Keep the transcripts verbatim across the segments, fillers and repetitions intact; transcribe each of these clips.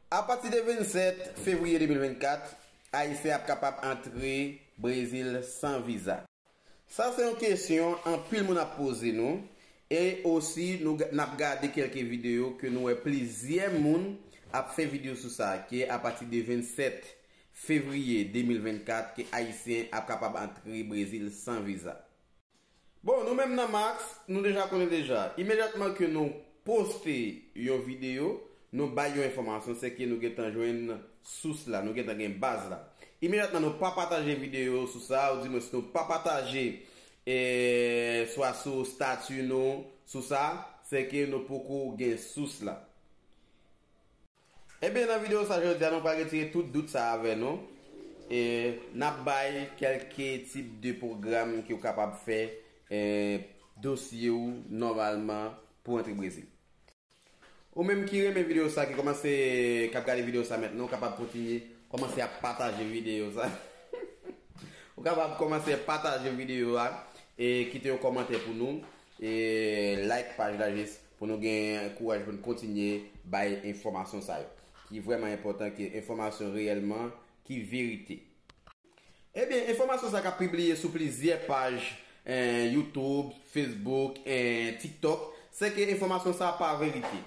Apati de vennsèt fevriye de mil vennkat, Ayisyen ap kapab antre Brezil san viza. Sa se yon kesyon anpil moun ap poze nou. E osi, nou, n ap gade kèlke videyo ke nou wè plizyè moun ap fè videyo sou sa, ke apati de vennsèt fevriye de mil vennkat, ke Ayisyen ap kapab antre Brezil san viza. Bon, nou menm nan Max, nou deja konnen deja. Imedyatman ke nou poste yon videyo, nou bay yon enfòmasyon, se ke nou gentan jwenn sous la, nou gentan gen baz la. Imedyatman nou pa pataje videyo sou sa, ou di mwen si nou pa pataje, eh, swa sou stati nou, sou sa, se ke nou poko gen sous la. Ebyen, nan videyo sa jodi a, nou pral retire tout dout sa avè nou. E n ap bay kèlke tip de pwogram ke w kapab fè, eh, dosye w nòmalman pou antre Brezil. Ou menm ki renmen videyo sa, ki kòmanse, k ap gade videyo sa mentnan, ou kapab kontinye kòmanse ap pataje videyo sa. Ou kapab kòmanse pataje videyo a e kite yon kòmantè pou nou. E like paj la jis pou nou gen kouraj pou nou kontinye bay enfòmasyon sa yo. Ki vrèman enpòtan, ki enfòmasyon reyèlman, ki verite. Ebyen, enfòmasyon sa k ap pibliye sou plizyè paj, eh, YouTube, Facebook, eh, TikTok, se ke enfòmasyon sa pa verite.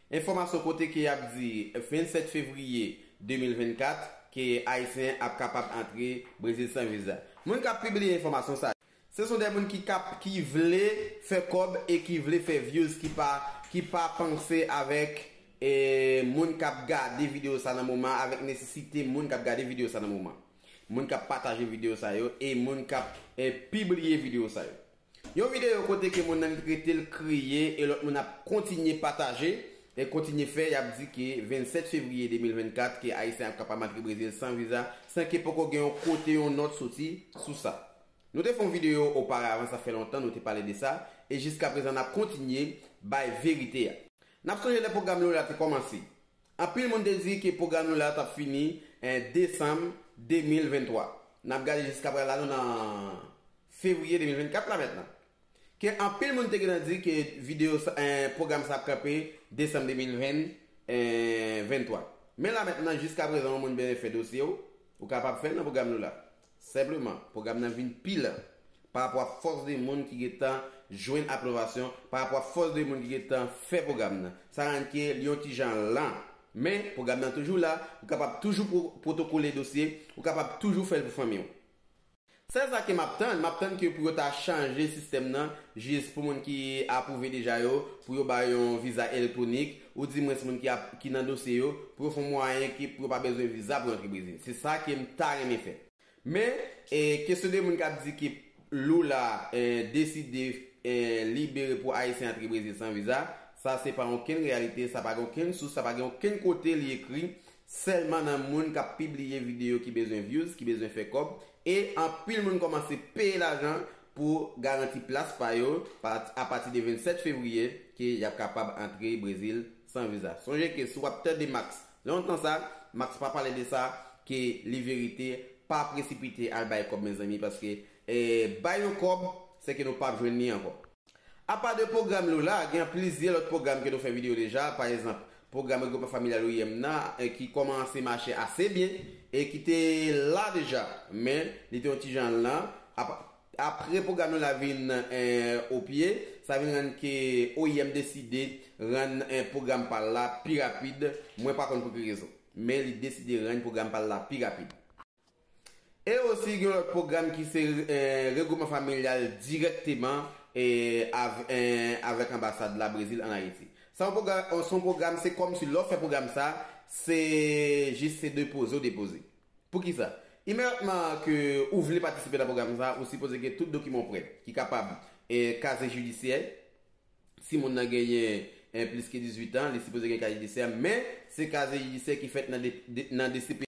Enfòmasyon kote ke y ap di vennsèt fevriye de mil vennkat ke Ayisyen ap kapab antre Brezil san viza. Moun k ap pibliye enfòmasyon sa, se son de moun ki kap, ki vle fè kòb e ki vle fè views, ki pa, ki pa panse avèk, eh, moun k ap gade videyo sa nan moman, avèk nesesite moun k ap gade videyo sa nan moman. Moun k ap pataje videyo sa yo e moun k ap, eh, pibliye videyo sa yo. Yon videyo kote ke moun nan li rete l kriye e lòt moun ap kontinye pataje e kontinye fè, y ap di ke vennsèt fevriye de mil vennkat ke Ayisyen ap kapab antre Brezil san viza, san ke poko gen yon kote yon nòt soti sou sa. Nou te fè yon videyo oparavan, sa fè lontan nou te pale de sa, e jiska prezan n ap kontinye bay verite a. N ap sonje lè pwogram Lola te kòmanse. Anpil moun te di ke pwogram Lola t ap fini, eh, desanm de mil venntwa. N ap gade jiska prezan la, nou nan fevriye de mil vennkat la mentnan. Ke anpil moun te gentan di ke videyo sa, eh, pwogram sa ap kanpe desanm de mil ven, eh, venntwa. Men la mentnan, jiska prezan, yon moun bezwen fè dosye w, ou kapab fè l nan pwogram Lola. Senpleman, pwogram nan vin pi lan. Pa rapò a fòs de moun ki gentan jwenn apwobasyon, pa rapò a fòs de moun ki gentan fè pwogram nan. Sa rann ke li yon ti jan lan. Men, pwogram nan toujou la, ou kapab toujou pwo-, pwotokole dosye, ou kapab toujou fè l pou fanmi w. Sèl sa ke m ap tann, m ap tann ke pou yo ta chanje sistèm nan, jis pou moun ki apwouve deja yo, pou yo ba yo yon viza elektwonik, ou di mwens moun ki ap, ki nan dosye yo, pou yo fè yon mwayen ke pou yo pa bezwen viza pou yo antre Brezil. Se sa ke m ta renmen fè. Men, e, kesyon de moun k ap di ke Lula, e, deside, e, libere pou Ayisyen antre Brezil san viza, sa se pa okenn reyalite, sa pa gen okenn sous, sa pa gen okenn kote li ekri, sèlman nan moun k ap pibliye videyo ki bezwen views, ki bezwen fè kòb, e anpil moun kòmanse peye lajan pou garanti plas pa yo pa, apati de vennsèt fevriye ke y ap kapab antre Brezil san viza. Sonje ke si w ap tande Max lontan sa, Max pa pale de sa, ke li verite, pa presipite al bay kòb, mezanmi, paske, e, bay yon kòb, se ke nou p ap jwenn li ankò. Apa de pwogram Lula, gen plizyè lòt pwogram ke nou fè videyo deja, pa egzanp, pwogram regroupman familyal O I M nan, e, ki kòmanse mache ase byen, e ki te la deja, men li te yon ti jan lan. Apa, Apre pwogram nou la vin, eh, o pye, sa vin rann ke O I M deside rann, eh, pwogram pa l la pi rapid. Mwen pa konn pou ki rezon. Men li deside rann pwogram pa l la pi rapid. E osi gen lòt pwogram ki se, eh, regroupman familyal dirèkteman, eh, av-, eh, avèk anbasad la Brezil an Ayiti. Sa yon pwogram, se yon pwogram, se kòmsi lè w fè pwogram sa, se jis se depoze w depoze. Poukisa? Imedyatman ke ou vle patisipe nan pwogram sa, ou sipoze gen tout dokiman w prè, ki kapab, e, kazye jidisyè, si moun nan genyen, e, plis ke dizuit an, li sipoze gen kazye jidisyè, men se kazye jidisyè ki fèt nan de, de, nan D C P